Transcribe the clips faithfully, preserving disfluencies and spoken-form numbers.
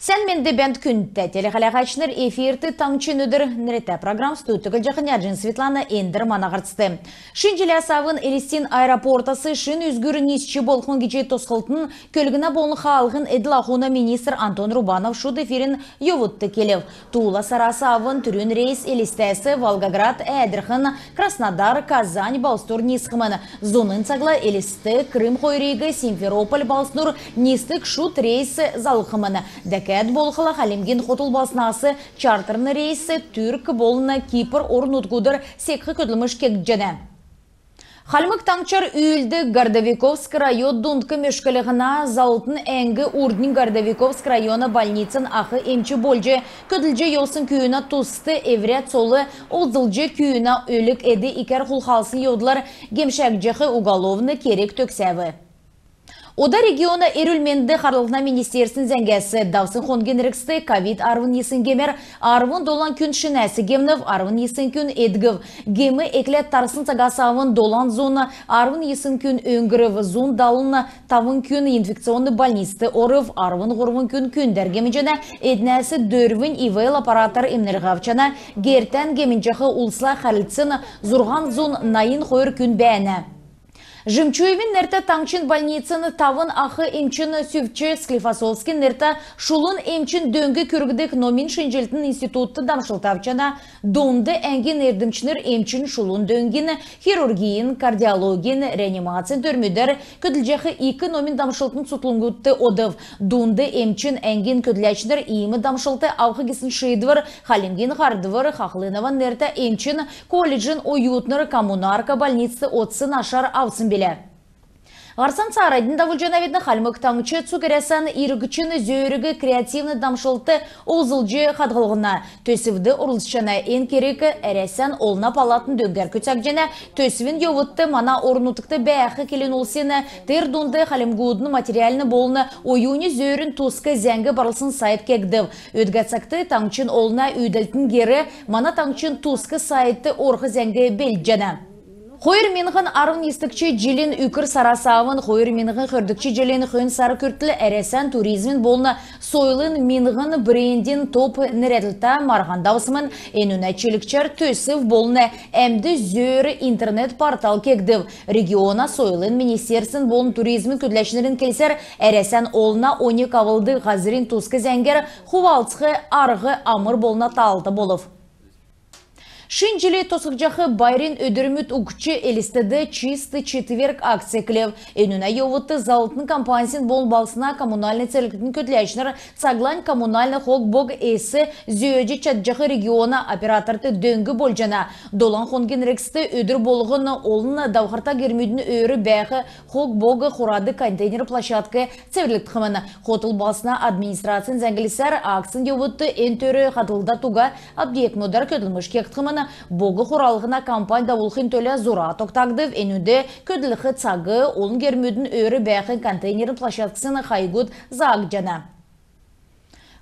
Сән менд бәәнт, күндтә телехәләгәчнр! Эфирт «Таңһчин өдр» нертә программ. Студьд Түглҗәхнә Җин Светлана. Эндр мана һарцд. Шин җиләс авн Элстин аэропортас шин үзгүр нисҗ болхмн гиҗ тосхлтын, көлгнә болн хаалһин эдл-ахун министр Антон Рубанов шуд эфирин йовудт келв. Туула сарас авн түрүн рейс Элстәс Волгоград, Әәдрхн, Краснодар, Казань балһсдур нисхмн. Зуна цагла Элст — Крым хойриг Симферополь балһсдур нисдг шуд рейс залһхмн. Дәкәд болхла Хальмгин хотл балһснас чартерн рейс Түрк болн Кипр орн-нутгудур секх көдлмш кегдҗәнә. Хальмг Таңһчар үүлддг Городовиковск район дундк мөшклһнә заллтын әңг урднь Городовиковск района больницин ах эмч болҗ көдлҗ йовсн күүнә туст эврә цол олзлҗ, күүнә өлг-эд икәр хулхалсн йовдлар гемшәгдҗәх уголовн керг төгсәв. Ода региона эрүл-менд харлһна министерствин зәңгәс. Давсн хонгин эргцд ковид арвн йисн гемәр арвн долан күн шинәс гемнв, арвн йисн күн эдгв. Гем экләд тарсн цагас авн долан зун арвн йисн күн өңгрв, зун далн тавн күн инфекционн больницд орв, арвн һурвн күн күндәр гемнҗәнә, эднәс дөрвнь ИВЛ аппаратар эмнлһ авчана. Гертән гемнҗәх улсла хәрлцсн зурһан зун найн хойр күн бәәнә. Жемчуевин нертә таңһчин больницин тавн ах эмчин сүвч Склифосовскин нертә шулун эмчин дөң күргдг номин шинҗллтин институтд дамшлт авчана. Дунд әңгин эрдмчнр эмчин шулун дөңгин, хирургин, кардиологин, реанимацин төрмүдәр көдлҗәх ик номин дамшлтын цутхлңгудт одв. Дунд эмчин әңгин көдләчнр иим дамшлт авх гисн шиидвр Хальмгин һардвр Хахлынован нертә эмчин колледжин оютнр Коммунарка больницд одсн ашар авсн билә. Һарцан цааранднь давулҗанавидн. Хальмг Таңһч цуг Әрәсән иргчин зөөриг креативн дамшлт олзлҗ хадһллһна төсвд орлцҗана. Эн керг Әрәсән Олна палатын дөңгәр күцәгдҗәнә. Төсвин йовудт мана орн-нутгт бәәх келн улсин, тер дунд хальмгудын материальн болн оюни зөөрин туск зәңг барлсн сайт кегдв. Өдгә цагт таңһчин олна үүдәлтин гер мана таңһчин туск сайтд орх зәңг белдҗәнә. Хойр миңһн арвн йисдгч җилин үкр сарас авн хойр миңһн хөрдгч җилин хөн сар күртл Әрәсән туризмин болн сойлын миңһн брендин «Топ» нерәдлтә марһан давсмн. Энүнә чилгчәр төсв болн әмд зөөр интернет-портал кегдв. Региона сойлын министерствин болн туризмин көдләчнрин келсәр, Әрәсән олна оньг авлдг һазрин туск зәңгәр хувалцх арһ амр болн таалта болв. Шин җил тосхгдҗах байрин өдрмүд угтҗ, Элстд «Чистый четверг» акц эклв. Энүнә йовудт заллтын компансин болн балһсна коммунальн церглтин көдләчнр цаглань коммунальн хог-бог эс зөөҗ чадҗах региона операторт дөң болҗана. Долан хонгин эргцд өдр болһн олн давхрта гермүдин өөр бәәх хог-бог хурадг контейнер площадк цеврлгдхмн. Хотл балһсна администрацин зәңглсәр, акцин йовудт эн төр хадһлдад уга объектмудар көдлмш кегдхмн. Бог хуралһна кампань давулхин төлә зура тогтагдв. Энүнд көдлх цаг, олн гермүдин өөр бәәх контейнерн площадксин хайгуд заагдҗана.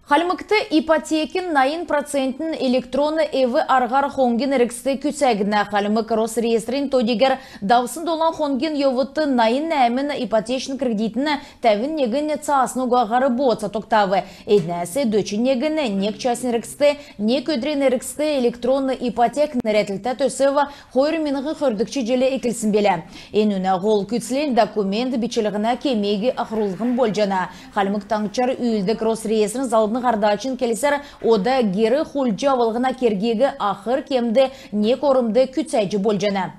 Хальмгт ипотекин найн процентнь электронн эв-арһар хонгин эргцд күцәгднә. Хальмг Росреестрин то-дигәр давсн долан хонгин йовудт найн нәәмн ипотечн кредитин тәвн негнь цаасн угаһар бооца тогтав. Эднәс дөчн негнь нег часин эргцд, нег өдрин эргцд «Электронн ипотек» нерәдлтә төсв хойр миңһн хөрдгч җил эклсн билә. Энүнә һол күцлнь документ бичлһнә кемиг ахрулһн болҗана. Хальмг Таңһчар үүлддг Росреестрин заллтын һардачин келсәр, ода гер хулдҗ авлһна кергиг ахр кемд нег ормд күцәҗ болҗана.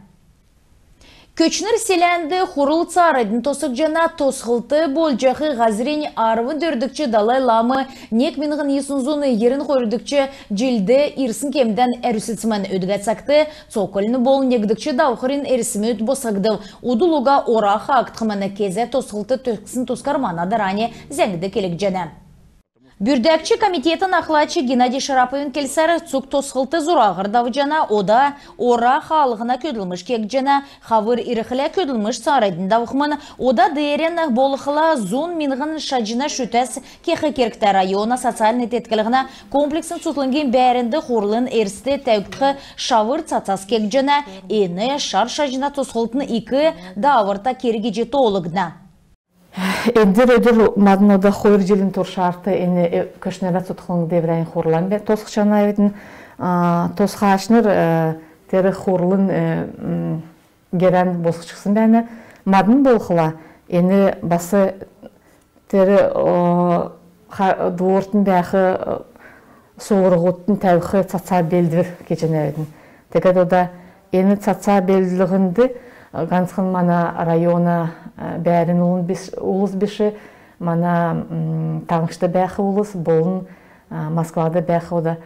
Көтчнр селәнд хурл цааранднь тосхгдҗана. Тосхлт болҗах һазрнь арвн дөрвдгч Далай лам нег миңһн йисн зун йирн хойрдгч җилд ирсн кемдән әрүсдсмн. Өдгә цагт цокольн болн негдгч давхрин эрсмүд босхгдв. Удл уга ора хаагдхмн. Кезә тосхлт төгсхин тускар мана дарани зәңгд келгдҗәнә. Бүрдәгч комитетин ахлач Геннадий Шараповин келсәр, цуг тосхлт зураһар давҗана. Ода ора хаалһна көдлмш кегдҗәнә. Хавр ирхлә көдлмш цааранднь давхмн. Ода деерән болхла зун миңһн шаҗна шүтәс кех кергтә. Района социальн тетклһнә комплексн цутхлңгин бәәрнд хурлын эрст тәвгдх шавр цацас кегдҗәнә. Эн шар шаҗна тосхлтын ик дааврта керг гиҗ тоолгдна. Эндр өдр мадн ода хойр җилин туршарт эн, э, Көтчнрә цутхлңд эврәннь хурлан бе-, тосхҗанавидн, а, тосхачнр, э, тер хурлын, э, м, герән босхҗахсн бәәнә. Мадн болхла, эн бас тер, о, ха-, дворт бәәх, э, суврһудт тәвх цаца белдвр кеҗәнәвидн. Тегәд ода эн цаца белдлһнд, э, ганцхан мана района, э, бәәрн улс биш, улс биш, мана, м, таңһчд бәәх улс болн, э, Москвад бәәх ода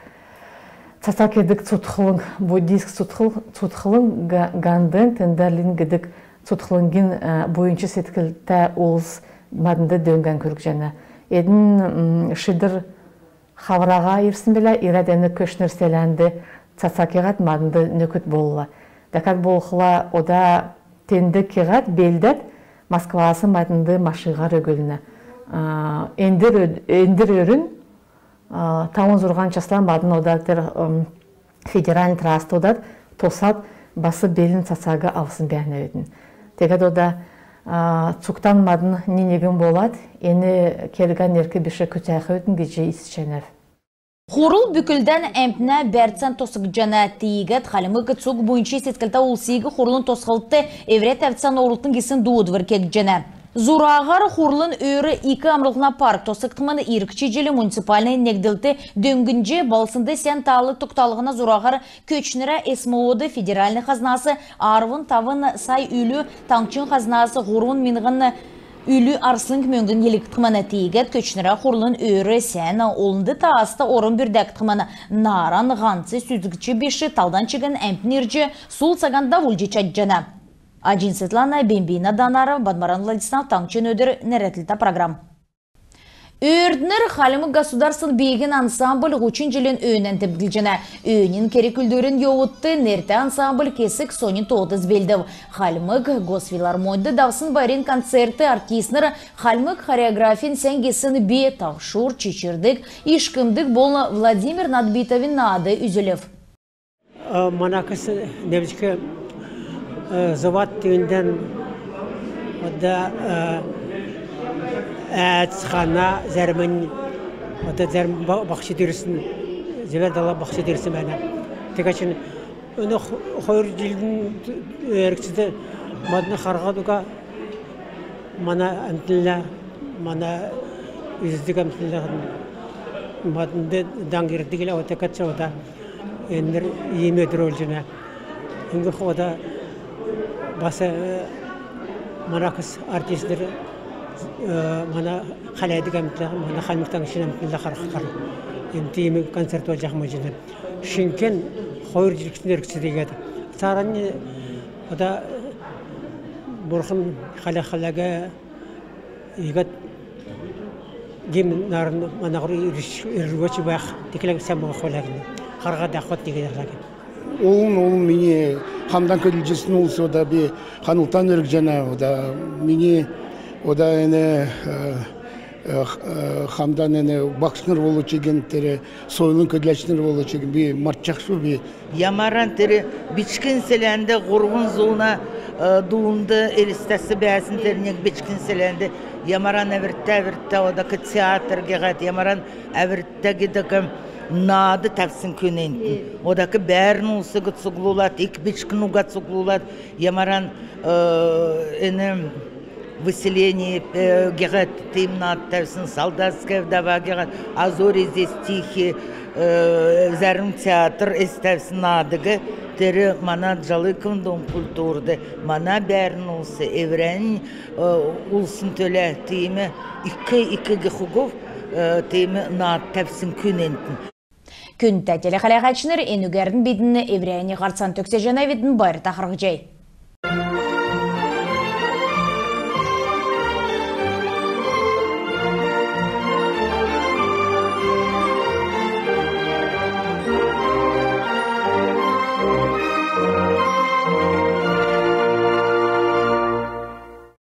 цаца кедг цутхлң, буддийск цутхл-, цутхлң га-, ганден тендалин гидг цутхлңгин, э, буйнч седклтә улс маднд дөңгән күргҗәнә. Эдн, м, шидр хаврар ирсн билә, ирәд эн Көтчнр селәнд цаца кеһәд маднд нөкд болла. Дәкәд болхла ода тенд кеһәд белдәд, Москвас маднд машиһар өглнә. А, эндр өд-, эндр өрүн, а, тавн-зурһан часла мадн ода тер, м, федеральн трасст одад тосад бас белн цацаг авсн бәәнәвидн. Тегәд ода, а, цугтан мадн ни-негн болад, эн кергән эрк биш күцәхвидн гиҗ ицҗәнәв. Хурл бүклдән әмтнә бәрцән тосхгдҗана. Тиигәд хальмг цуг буйнч седклтә улсиг хурлын тосхлтд эврә тәвцән орултн гисн дуудвр кегдҗәнә. Зураһар хурлын өөр ик амрлһна парк тосхгдхмн. Иргч җил муниципальн негдлт дөңнҗ, балһснд сән таал тогталһна зураһар Көтчнрә СМО-д федеральн хазнас арвн тавн сай үлү, таңһчин хазнас һурвн миңһн үлү арслң мөңгн йилһгдхмн. Тиигәд Көтчнрә хурлын өөр сән олнд тааста орм бүрдәгдхмн. Нааран һанц сүзгч биш, талдан чигн әмтн ирҗ сул цаган давулҗ чадҗана. Аҗин Светлана, Бембина Данара, Бадмаран Владислав, «Таңһчин өдр» нерәдлтә программ. «Өөрднр» хальмг государственн бииһин ансамбль һучн җилин өөнән темдглҗәнә. Өөнин керг-үүлдврин йовудт нертә ансамбль кесг соньн тоотыг белдв. Хальмг госфилармоньд давсн байрин концертд артистнр хальмг хореографин сән гисн би, тавшур, чичрдг, ишкмдг болн Владимир Надбитовин наад үзүлв. Э, манакс невчк, э, зувад тиигндән ода, э, әәц, хана, зәрмнь, ода зәрм ба-, баһчуд ирсн, зевәр дала баһчуд ирсн бәәнә. Тегәд эн х-, хойр җилин эргцд мадн харһад уга, мана әмтнлә, мана үздг әмтнлә, маднд даң ирдг лә, ода тегәд ода эндр иим өдр болҗана. Иигәд ода бас, э, манакс артистнр, э, мана хәләдг әмтнлә, мана Хальмг Таңһчин әмтнлә харһхар, эн тиим концерт болҗах болҗана. Шинкән хойр җилин эргцд иигәд. Цааранднь ода бурхн хәләхлә, иигәд гимн нааран манаһур ирш-, ирвәч бәәх, тиигхлә сән болх билә гиҗ. Харһад, ахват, тиигәд. Олн, олн мини хамдан көдлҗәсн улс ода би ханлтан өргҗәнә, ода мини ода эн, э, э, х-, э, хамдан эн багшнр болв чигн, тер сойлын көдләчнр болв чигн, би мартҗахшв би. Ямаран тер бичкн селәнд һурвн зуна, э, дуунд Элстәс бәәсн тер нег бичкн селәнд ямаран әвртә, әвртә одак театр гиһәд, ямаран әвртә гидг наад тәвсн күн энтн. Одак бәәрн улсиг цуглулад, ик бичкн уга цуглулад, ямаран, э, эн «Выселение», э, гиһәд тиим наад тәвсн, «Солдатская вдова» гиһәд, «А зори здесь тихие», э, зәрм театр эс тәвсн наадыг тер мана Джалыковин дом культурд мана бәәрн улс, эврәннь, э, улсин төлә тиим ик, ик гих угв, э, тиим наад тәвсн күн энтн. Күндтә телехәләһәчнр, энүгәрн бидн эврәннь һарцан төгсәҗәнәвидн. Байрта харһцхай.